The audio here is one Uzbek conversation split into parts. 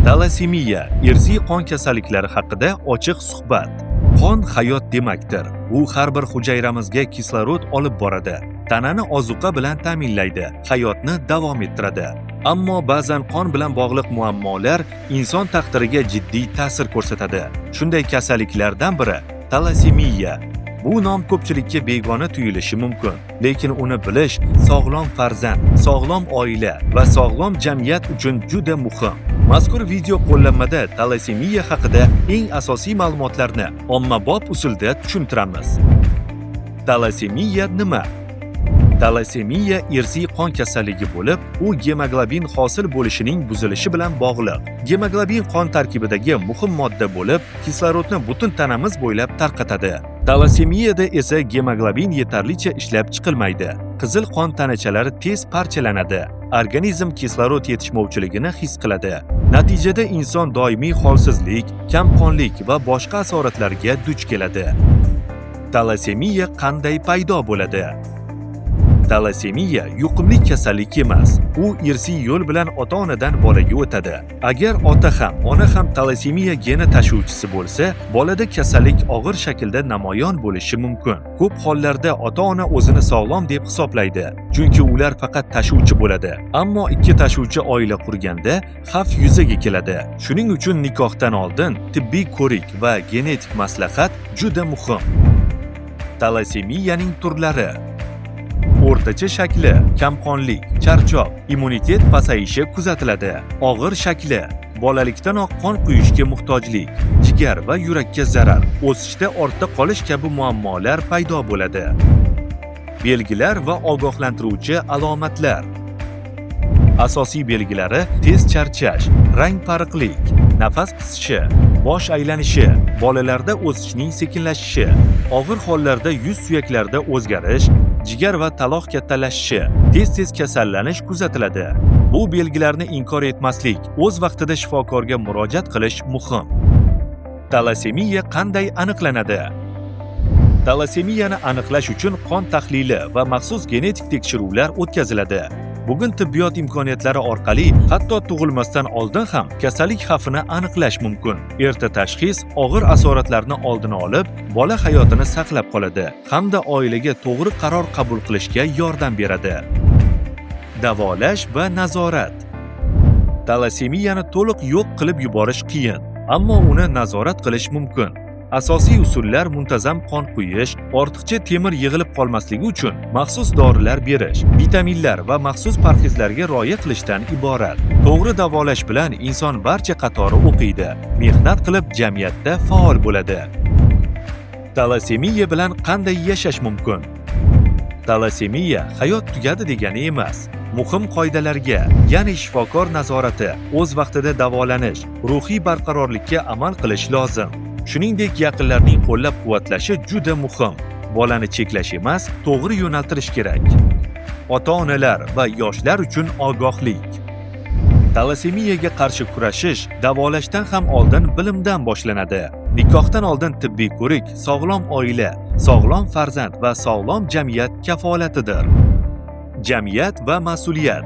Talasemiya, irsiy qon kasalliklari haqida ochiq suhbat. Qon hayot demakdir. U har bir hujayramizga kislorod olib boradi. Tanani ozuqa bilan ta'minlaydi, hayotni davom ettiradi. Ammo ba'zan qon bilan bog'liq muammolar inson taqdiriga jiddiy ta'sir ko'rsatadi. Shunday kasalliklardan biri talasemiya. Bu nom ko'pchilikka begona tuyulishi mumkin, lekin uni bilish sog'lom farzand, sog'lom oila va sog'lom jamiyat uchun juda muhim. Mazkur video qo'llanmada talasemiya haqida eng asosiy ma'lumotlarni ommabop usulda tushuntiramiz. Talasemiya nima? Talasemiya irsiy qon kasalligi bo'lib, u gemoglobin hosil bo'lishining buzilishi bilan bog'liq. Gemoglobin qon tarkibidagi muhim modda bo'lib, kislorodni butun tanamiz bo'ylab tarqatadi. Talasemiyada esa gemoglobin yetarlicha ishlab chiqilmaydi. Qizil qon tanachalari tez parchalanadi. Organizm kislorod yetishmovchiligini his qiladi. Natijada inson doimiy holsizlik, kamqonlik va boshqa asoratlarga duch keladi. Talasemiya qanday paydo bo'ladi? Talasemiya yuqumli kasallik emas. U irsiy yo'l bilan ota-onadan bolaga o'tadi. Agar ota ham, ona ham talasemiya geni tashuvchisi bo'lsa, bolada kasallik og'ir shaklda namoyon bo'lishi mumkin. Ko'p hollarda ota-ona o'zini sog'lom deb hisoblaydi, chunki ular faqat tashuvchi bo'ladi. Ammo ikki tashuvchi oila qurganda xavf yuzaga keladi. Shuning uchun nikohdan oldin tibbiy ko'rik va genetik maslahat juda muhim. Talasemiyaning turlari: o'rtacha shakli: kamqonlik, charchoq, immunitet pasayishi kuzatiladi. Og'ir shakli: bolalikdanoq qon quyishga muhtojlik, jigar va yurakka zarar, o'sishda ortda qolish kabi muammolar paydo bo'ladi. Belgilar va ogohlantiruvchi alomatlar. Asosiy belgilari: tez charchash, rang pariqlik, nafas qisishi, bosh aylanishi, bolalarda o'sishning sekinlashishi, og'ir hollarda yuz suyaklarida o'zgarish, jigar va taloq kattalashishi, tez-tez kasallanish kuzatiladi. Bu belgilarni inkor etmaslik, o'z vaqtida shifokorga murojaat qilish muhim. Talasemiya qanday aniqlanadi? Talasemiyani aniqlash uchun qon tahlili va maxsus genetik tekshiruvlar o'tkaziladi. Bugun tibbiyot imkoniyatlari orqali hatto tug'ilmasdan oldin ham kasallik xavfini aniqlash mumkin. Erta tashxis og'ir asoratlarni oldini olib, bola hayotini saqlab qoladi hamda oilaga to'g'ri qaror qabul qilishga yordam beradi. Davolash va nazorat. Talasemiyani to'liq yo'q qilib yuborish qiyin, ammo uni nazorat qilish mumkin. Asosiy usullar: muntazam qon quyish, ortiqcha temir yig'ilib qolmasligi uchun maxsus dorilar berish, vitaminlar va maxsus parhezlarga rioya qilishdan iborat. To'g'ri davolash bilan inson barcha qatori o'qiydi, mehnat qilib, jamiyatda faol bo'ladi. Talasemiya bilan qanday yashash mumkin? Talasemiya hayot tugadi degani emas. Muhim qoidalarga, ya'ni shifokor nazorati, o'z vaqtida davolanish, ruhiy barqarorlikka amal qilish lozim. Shuningdek, yaqinlarning qo'llab-quvvatlashi juda muhim. Bolani cheklash emas, to'g'ri yo'naltirish kerak. Ota-onalar va yoshlar uchun ogohlik. Talasemiyaga qarshi kurashish davolashdan ham oldin bilimdan boshlanadi. Nikohdan oldin tibbiy ko'rik sog'lom oila, sog'lom farzand va sog'lom jamiyat kafolatidir. Jamiyat va mas'uliyat.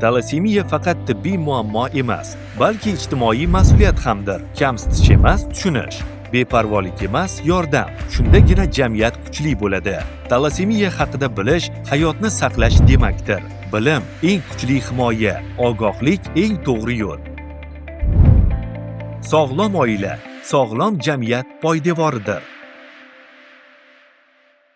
Talasemiya faqat tibbiy muammo emas, balki ijtimoiy mas'uliyat hamdir. Kamsitish emas, tushunish. Beparvolik emas, yordam. Shundagina jamiyat kuchli bo'ladi. Talasemiya haqida bilish hayotni saqlash demakdir. Bilim eng kuchli himoya, ogohlik eng to'g'ri yo'l. Sog'lom oila, sog'lom jamiyat poydevoridir.